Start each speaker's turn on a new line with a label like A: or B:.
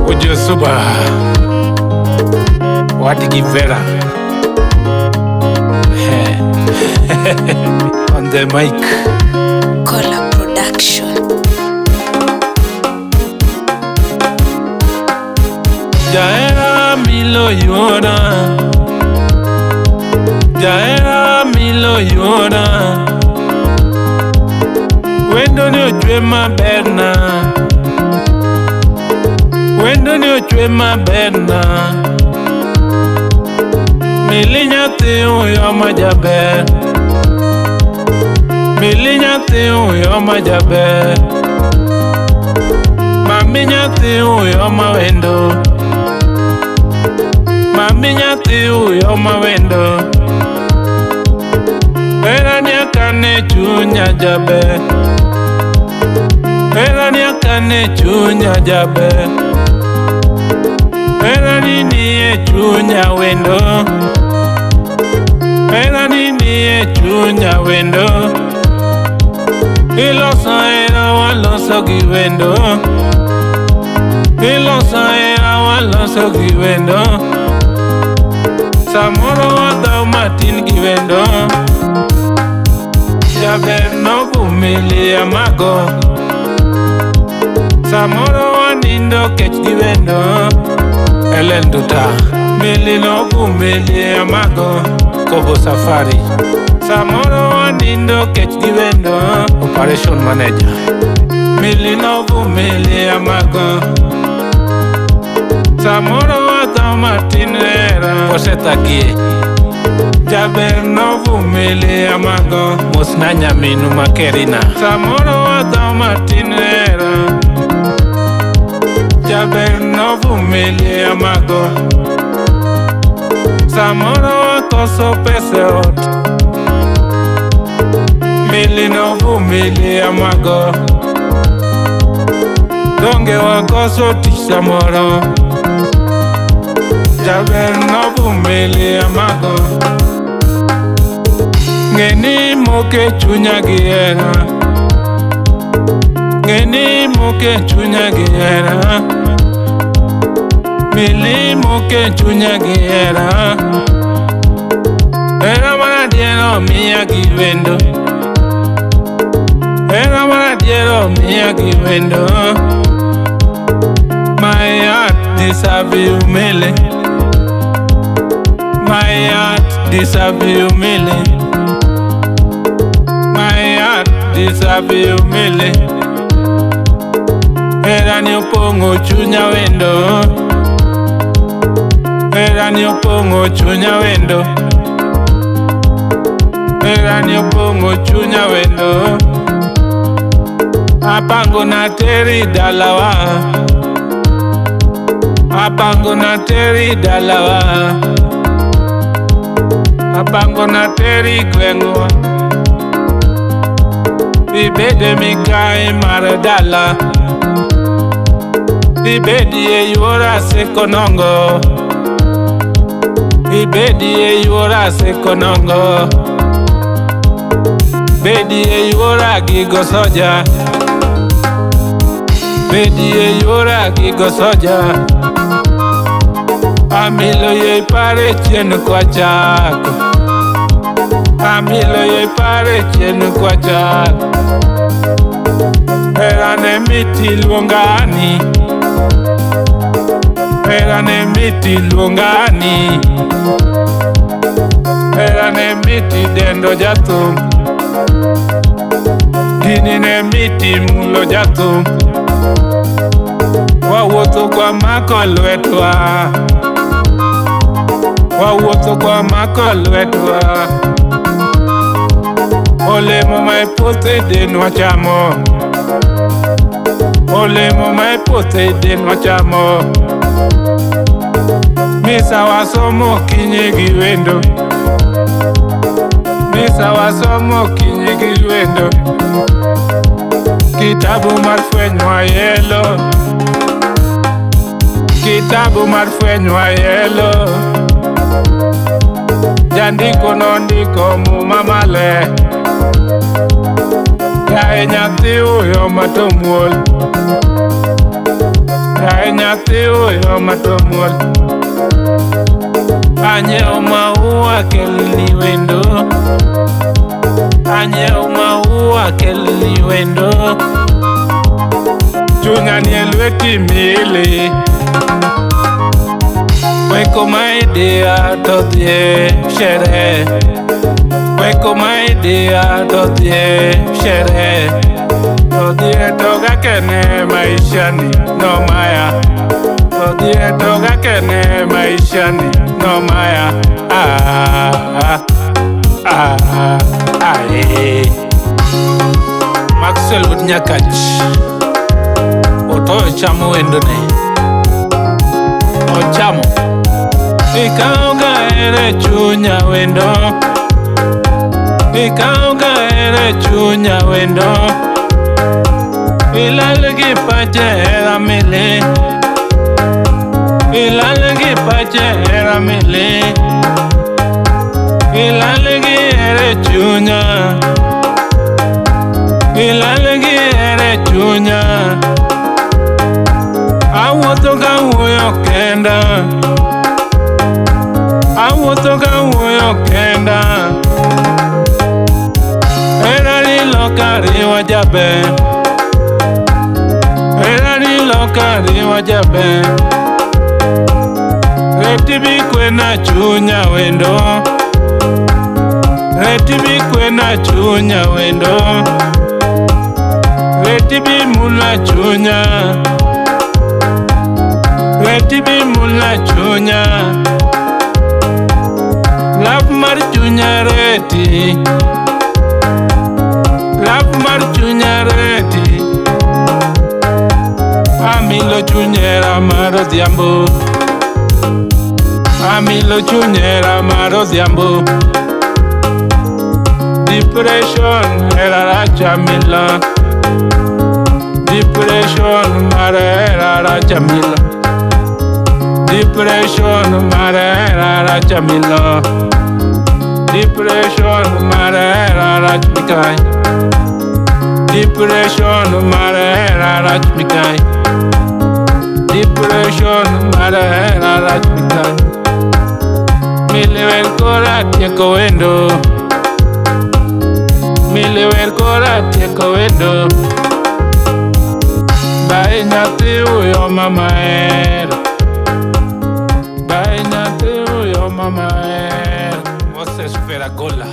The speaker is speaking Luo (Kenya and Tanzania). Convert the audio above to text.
A: Ojosuba Wadgi Vera on the mic.
B: Kola Production.
A: Jahera milo yuora, Jahera milo yuora. Wendo ni ochwe maber na, wendo ni ochwe maber na. Mili nyathi uyo majaber, mili nyathi uyo majaber. Mami nyathi uyo mawendo, mami nyathi uyo mawendo. Herani akane chunya jaber, herani akane chunya jaber. Herani nie chunya wendo, herani nie chunya wendo. Iloso hera waloso gi wendo, iloso hera waloso gi wendo. Samoro wadhaw matin gi wendo. Jaber novumilia mago, samoro wanindo kech gi wendo. Ellen Duta, mili novumilia mago, Kobo Safari. Samoro wanindo kech gi wendo. Operation Manager, mili novumilia mago. Samoro wadhaw matin hera osethagie. Jaber novumilia mago, mosna nyaminu makerina. Samoro wadhaw matin hera. Jaber novumilia mago. Samoro wakoso pesa e ot, mili novumilia mago. Donge wakoso tich samoro, jaber novumilia mago. Ng'eni moke chunya gi hera, ng'eni moke chunya gi hera. Mili moke chunya gi hera, hera maradiera omiya gi wendo, hera maradiera omiya gi wendo. My heart deserve you mili, my heart deserve you mili, my heart deserve you mili. Hera ni opong'o chunya wendo, hera ni opong'o chunya wendo. Hera ni opong'o chunya wendo. Apango na teri dalawa, apango na teri dalawa, apango na teri gweng'wa. Ibede mikai mar dala, ibedie yuora sekonongo, ibedie yuora sekonongo. Bedie yuora gigo soja, bedie yuora gigo soja. Amilo ye pare chien kwa chako, amilo ye pare chien kwa chako. Hera ne miti luongani, hera ne miti luongani. Hera ne miti dendo jathum, gini ne miti mulo jathum. Wawuotho kwa mako lwetwa, wawuotho kwa mako lwetwa. Olemo ma e puothe denwa chamo, olemo ma e puothe denwa chamo. Misa wasomo okinyi gi wendo, misa wasomo okinyi gi wendo. Kitabu mar fweny wayelo, kitabu mar fweny wayelo. Jandiko nondiko muma maler, yaye nyathi uyo matomuol, yaye. nyathi uyo matomuol. Anyiewo maua kelni wendo. Anyiewo maua kelni wendo. Chunya nie lweti mili. Weko maidia to dhie sherehe. Weko maidia to dhie sherehe. To dhie to gakene maishani no maya. To dhie to gakene maishani no maya. Ah, ah, ah, ah, eh. Maxwell wuod Nyakach Otoyo chamo wendone. Ochamo. Ikawo ga here chunya wendo. Ikawo ga here chunya wendo. Ilal gi pache hera mili. Ilal gi pache hera mili. Ilal gi here chunya. Ilal gi here chunya. Awuotho kawuoyo kenda. Awuotho kawuoyo kenda. Hera ni loka riwa jaber. Hera ni loka riwa jaber. Reti bi kwena chunya wendo. Reti bi kwena chunya wendo. Reti bi mula chunya. Reti bi mula chunya. Love mar chunya reti. Love mar chunya reti. Amilo chunyera mar odhiambo. Amilo chunyera mar odhiambo. Depression hera rach amilo. Depression mar hera rach amilo. Depression mar hera rach amilo. Depression mar hera rach mikai. Depression mar hera rach mikai. Depression mar hera rach mikai. Mili wer kora tieko wendo. Mili wer kora tieko wendo. Bae nyathi uyo mama hero. Bae nyathi uyo mama hero. Moses Feragola.